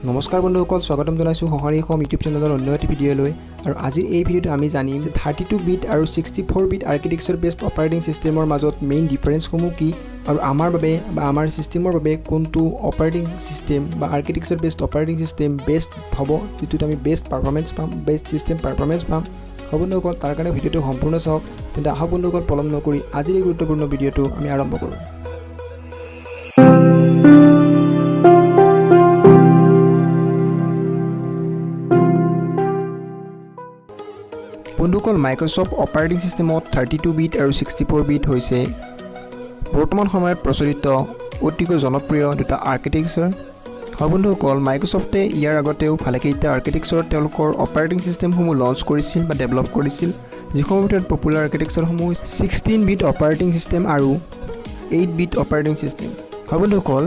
নমস্কাৰ বন্ধুসকল, স্বাগতম জনাইছোঁ সঁহাৰি অসম ইউটিউব চেনেলৰ অন্য এটি ভিডিঅ'লৈ। আৰু আজিৰ এই ভিডিঅ'ত আমি জানিম যে 32 বিট আৰু 64 বিট আৰ্কিটেকচাৰ বেছড অপাৰেটিং ছিষ্টেমৰ মাজত মেইন ডিফাৰেঞ্চসমূহ কি আৰু আমাৰ বাবে বা আমাৰ ছিষ্টেমৰ বাবে কোনটো অপাৰেটিং ছিষ্টেম বা architecture based operating system best হ'ব, যিটোত আমি বেষ্ট পাৰফৰ্মেঞ্চ পাম, বেষ্ট ছিষ্টেম পাৰফৰ্মেঞ্চ পাম। হ'ব বন্ধুসকল, তাৰ কাৰণে ভিডিঅ'টো সম্পূৰ্ণ চাওক। তেন্তে আহক বন্ধুসকল, পলম নকৰি আজিৰ এই গুৰুত্বপূৰ্ণ ভিডিঅ'টো আমি আৰম্ভ কৰোঁ। বন্ধুসকল, মাইক্ৰ'ছফ্ট অপাৰেটিং ছিষ্টেমত 32 বিট আৰু 64 বিট হৈছে বৰ্তমান সময়ত প্ৰচলিত অতিকৈ জনপ্ৰিয় দুটা আৰ্কিটেকচাৰ হয়। বন্ধুসকল, মাইক্ৰ'ছফ্টে ইয়াৰ আগতেও ভালেকেইটা আৰ্কিটেকচাৰত তেওঁলোকৰ অপাৰেটিং ছিষ্টেমসমূহ লঞ্চ কৰিছিল বা ডেভেলপ কৰিছিল, যিসমূহৰ ভিতৰত পপুলাৰ আৰ্কিটেকচাৰসমূহ 16 বিট অপাৰেটিং ছিষ্টেম আৰু 8 বিট অপাৰেটিং ছিষ্টেম হয়। বন্ধুসকল,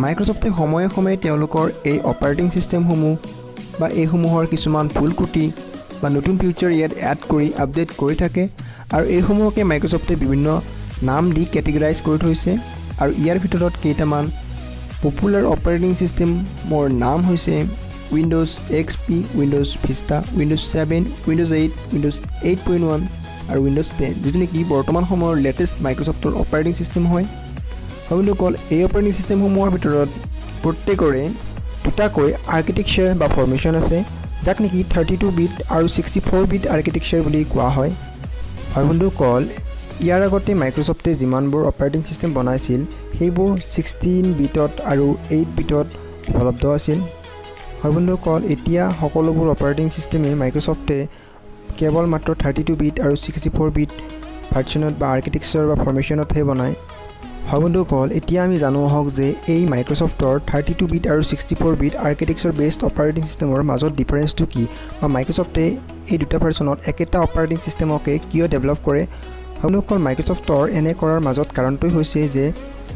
মাইক্ৰ'ছফ্টে সময়ে সময়ে তেওঁলোকৰ এই অপাৰেটিং ছিষ্টেমসমূহ বা এইসমূহৰ কিছুমান ভুল ক্ৰুটি বা নতুন ফিউচাৰ ইয়াত এড কৰি আপডেট কৰি থাকে আৰু এইসমূহকে মাইক্ৰ'ছফ্টে বিভিন্ন নাম দি কেটেগৰাইজ কৰি থৈছে। আৰু ইয়াৰ ভিতৰত কেইটামান পপুলাৰ অপাৰেটিং ছিষ্টেমৰ নাম হৈছে windows XP, windows vista, windows 7, windows 8, windows 8.1 আৰু উইণ্ড'জ 10, যিটো নেকি বৰ্তমান সময়ৰ লেটেষ্ট মাইক্ৰ'ছফ্টৰ অপাৰেটিং ছিষ্টেম হয়। হয় বন্ধুসকল, এই অপাৰেটিং ছিষ্টেমসমূহৰ ভিতৰত প্ৰত্যেকৰে দুটাকৈ আৰ্কিটেকচাৰ বা ফৰ্মেশ্যন আছে, যাক নেকি 32 বিট আৰু 64 বিট আৰ্কিটেকচাৰ বুলি কোৱা হয়। হয় বন্ধুসকল, ইয়াৰ আগতে মাইক্ৰ'ছফ্টে যিমানবোৰ অপাৰেটিং ছিষ্টেম বনাইছিল, সেইবোৰ 16 বিটত আৰু 8 বিটত উপলব্ধ আছিল। হয় বন্ধুসকল, এতিয়া সকলোবোৰ অপাৰেটিং ছিষ্টেমেই মাইক্ৰ'ছফ্টে কেৱল মাত্ৰ 32 বিট আৰু 64 বিট ভাৰ্চনত বা আৰ্কিটেকচাৰ বা ফৰ্মেশ্যনতহে বনায়। হয় বন্ধুসকল, এতিয়া আমি জানো আহক যে এই মাইক্ৰ'ছফ্টৰ 32 বিট আৰু 64 বিট আৰ্কিটেকচাৰ বেছড অপাৰেটিং ছিষ্টেমৰ মাজত ডিফাৰেঞ্চটো কি বা মাইক্ৰ'ছফ্টে এই দুটা ভাৰ্চনত একেটা অপাৰেটিং ছিষ্টেমকে কিয় ডেভেলপ কৰে। হয় বন্ধুসকল, মাইক্ৰ'ছফ্টৰ এনে কৰাৰ মাজত কাৰণটোৱে হৈছে যে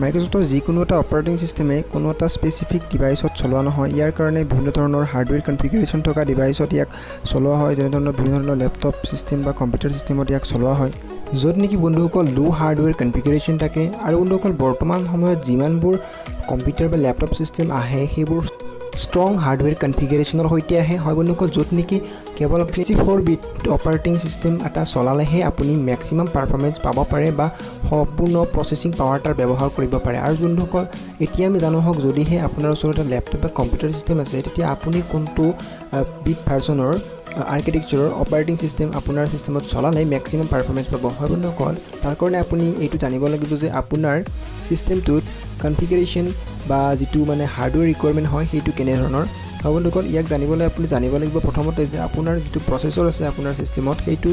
মাইক্ৰ'ছফ্টৰ যিকোনো এটা অপাৰেটিং ছিষ্টেমে কোনো এটা স্পেচিফিক ডিভাইচত চলোৱা নহয়। ইয়াৰ কাৰণে বিভিন্ন ধৰণৰ হাৰ্ডৱেৰ কনফিগাৰেশ্যন থকা ডিভাইচত ইয়াক চলোৱা হয়, যেনেধৰণৰ বিভিন্ন ধৰণৰ লেপটপ ছিষ্টেম বা কম্পিউটাৰ ছিষ্টেমত ইয়াক চলোৱা হয়, য'ত নেকি বন্ধুসকল ল' হাৰ্ডৱেৰ কনফিগাৰেশ্যন থাকে। আৰু বন্ধুসকল, বৰ্তমান সময়ত যিমানবোৰ কম্পিউটাৰ বা লেপটপ ছিষ্টেম আহে, সেইবোৰ ষ্ট্ৰং হাৰ্ডৱেৰ কনফিগাৰেশ্যনৰ সৈতে আহে। হয় বন্ধুসকল, য'ত নেকি কেৱল 64 বিট অপাৰেটিং ছিষ্টেম এটা চলালেহে আপুনি মেক্সিমাম পাৰফৰ্মেঞ্চ পাব পাৰে বা সম্পূৰ্ণ প্ৰচেছিং পাৱাৰ তাৰ ব্যৱহাৰ কৰিব পাৰে। আৰু বন্ধুসকল, এতিয়া আমি জানো আহক, যদিহে আপোনাৰ ওচৰত এটা লেপটপ বা কম্পিউটাৰ ছিষ্টেম আছে, তেতিয়া আপুনি কোনটো বিট ভাৰ্চনৰ আৰ্কিটেকচাৰৰ অপাৰেটিং ছিষ্টেম আপোনাৰ ছিষ্টেমত চলালে মেক্সিমাম পাৰফৰ্মেঞ্চ পাব। হয় বন্ধুসকল, তাৰ কাৰণে আপুনি এইটো জানিব লাগিব যে আপোনাৰ ছিষ্টেমটোত কনফিগাৰেশ্যন বা যিটো মানে হাৰ্ডৱেৰ ৰিকুৱাৰমেণ্ট হয়, সেইটো কেনেধৰণৰ হয়। বন্ধুসকল, ইয়াক জানিবলৈ আপুনি জানিব লাগিব প্ৰথমতে যে আপোনাৰ যিটো প্ৰচেছৰ আছে আপোনাৰ ছিষ্টেমত, সেইটো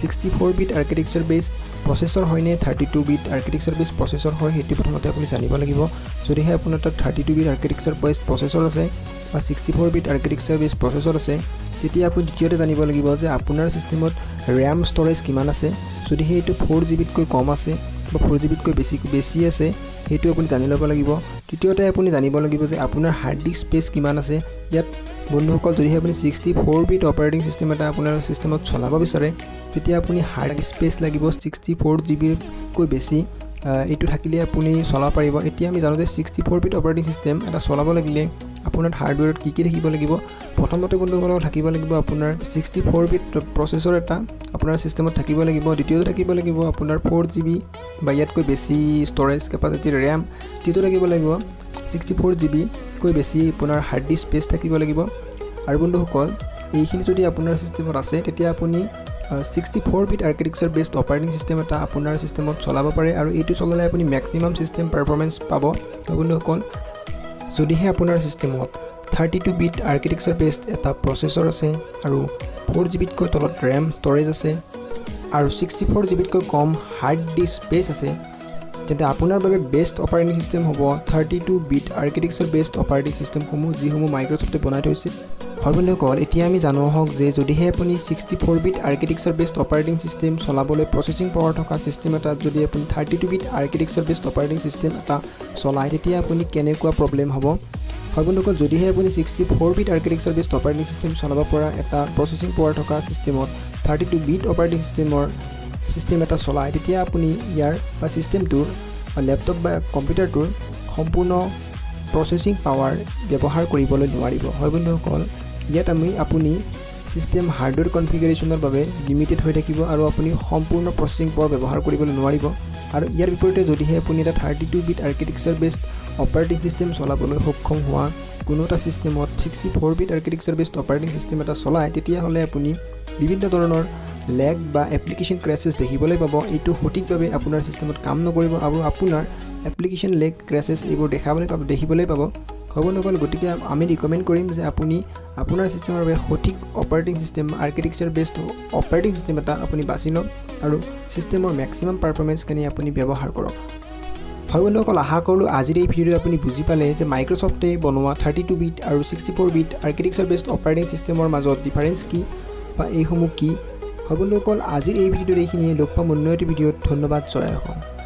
64 বিট আৰ্কিটেকচাৰ বেছড প্ৰচেছৰ হয়নে 32 বিট আৰ্কিটেকচাৰ বেছড প্ৰচেছৰ হয়, সেইটো প্ৰথমতে আপুনি জানিব লাগিব। যদিহে আপোনাৰ তাত 32 বিট আৰ্কিটেকচাৰ বেছড প্ৰচেছৰ আছে বা 64 বিট আৰ্কিটেকচাৰ বেছড প্ৰচেছৰ আছে, তেতিয়া আপুনি দ্বিতীয়তে জানিব লাগিব যে আপোনাৰ ছিষ্টেমত ৰেম ষ্ট'ৰেজ কিমান আছে। যদি সেইটো 4 জি বিতকৈ কম আছে বা 4 জি বিতকৈ বেছি বেছি আছে, সেইটো আপুনি জানি ল'ব লাগিব। তৃতীয়তে আপুনি জানিব লাগিব যে আপোনাৰ হাৰ্ড ডিস্ক স্পেচ কিমান আছে। ইয়াত বন্ধুসকল, যদিহে আপুনি 64 বিট অপাৰেটিং ছিষ্টেম এটা আপোনাৰ ছিষ্টেমত চলাব বিচাৰে, তেতিয়া আপুনি হাৰ্ড ডিস্ক স্পেচ লাগিব 64 জি বিতকৈ বেছি। এইটো থাকিলে আপুনি চলাব পাৰিব। এতিয়া আমি জানো যে 64 বিট অপাৰেটিং ছিষ্টেম এটা চলাব লাগিলে আপোনাৰ হাৰ্ডৱেৰত কি কি থাকিব লাগিব। প্ৰথমতে বন্ধুসকল, থাকিব লাগিব আপোনাৰ 64 বিট প্ৰচেছৰ এটা আপোনাৰ ছিষ্টেমত থাকিব লাগিব। দ্বিতীয়তে থাকিব লাগিব আপোনাৰ 4 জি বি বা ইয়াতকৈ বেছি ষ্ট'ৰেজ কেপাচিটিৰ ৰেম। তৃতীয়তে থাকিব লাগিব 64 জি বিতকৈ বেছি আপোনাৰ হাৰ্ড ডিস্ক স্পেচ থাকিব লাগিব। আৰু বন্ধুসকল, এইখিনি যদি আপোনাৰ ছিষ্টেমত আছে, তেতিয়া আপুনি 64 bit architecture based operating system এটা আপোনাৰ ছিষ্টেমত চলাব পাৰে আৰু এইটো চলালে আপুনি মেক্সিমাম ছিষ্টেম পাৰফৰ্মেঞ্চ পাব। বন্ধুসকল, যদিহে আপোনাৰ ছিষ্টেমত 32 বিট আৰ্কিটেকচাৰ বেছড এটা প্ৰচেছৰ আছে আৰু 4 জি বিতকৈ তলত ৰেম ষ্ট'ৰেজ আছে আৰু 64 জি বিতকৈ কম হাৰ্ড ডিস্ক স্পেচ আছে, তেন্তে আপোনাৰ বাবে বেষ্ট অপাৰেটিং ছিষ্টেম হ'ব 32 বিট আৰ্কিটেকচাৰ বেছড অপাৰেটিং ছিষ্টেমসমূহ, যিসমূহ মাইক্ৰ'ছফ্টে বনাই থৈছে। হয় বন্ধুসকল, এতিয়া আমি জানো আহক যে যদিহে আপুনি 64 bit architecture based operating system চলাবলৈ প্ৰচেছিং পাৱাৰ থকা ছিষ্টেম এটাত যদি আপুনি 32 bit architecture based operating system এটা চলায়, তেতিয়া আপুনি কেনেকুৱা প্ৰব্লেম হ'ব। হয় বন্ধুসকল, যদিহে আপুনি 64 bit architecture based operating system চলাব পৰা এটা প্ৰচেছিং পাৱাৰ থকা ছিষ্টেমত 32 বিট অপাৰেটিং ছিষ্টেম এটা চলায়, তেতিয়া আপুনি ইয়াৰ বা ছিষ্টেমটোৰ বা লেপটপ বা কম্পিউটাৰটোৰ সম্পূৰ্ণ প্ৰচেছিং পাৱাৰ ব্যৱহাৰ কৰিবলৈ নোৱাৰিব। হয় বন্ধুসকল, ইয়াত আপুনি ছিষ্টেম হাৰ্ডৱেৰ কনফিগাৰেশ্যনৰ বাবে লিমিটেড হৈ থাকিব আৰু আপুনি সম্পূৰ্ণ প্ৰচেছিং পাৱাৰ ব্যৱহাৰ কৰিবলৈ নোৱাৰিব। আৰু ইয়াৰ বিপৰীতে যদিহে আপুনি এটা 32 bit architecture based operating system চলাবলৈ সক্ষম হোৱা কোনো এটা ছিষ্টেমত 64 bit architecture based operating system এটা চলায়, তেতিয়াহ'লে আপুনি বিভিন্ন ধৰণৰ লেগ বা এপ্লিকেশ্যন ক্ৰেছেছ দেখিবলৈ পাব। এইটো সঠিকভাৱে আপোনাৰ ছিষ্টেমত কাম নকৰিব আৰু আপোনাৰ এপ্লিকেশ্যন লেগ, ক্ৰেছেছ এইবোৰ দেখিবলৈ পাব। হয় বন্ধুসকল, গতিকে আমি ৰিকমেণ্ড কৰিম যে আপুনি আপোনাৰ ছিষ্টেমৰ বাবে সঠিক operating system, architecture based operating system এটা আপুনি বাছি লওক আৰু ছিষ্টেমৰ মেক্সিমাম পাৰফৰ্মেঞ্চখিনি আপুনি ব্যৱহাৰ কৰক। হয় বন্ধুসকল, আশা কৰোঁ আজিৰ এই ভিডিঅ'টো আপুনি বুজি পালে যে মাইক্ৰ'ছফ্টে বনোৱা 32 বিট আৰু 64 bit architecture based operating ছিষ্টেমৰ মাজত ডিফাৰেঞ্চ কি বা এইসমূহ কি। হয় বন্ধুসকল, আজিৰ এই ভিডিঅ'টোত এইখিনিয়ে। লগ পাম অন্য এটি ভিডিঅ'ত। ধন্যবাদ। জয় অসম।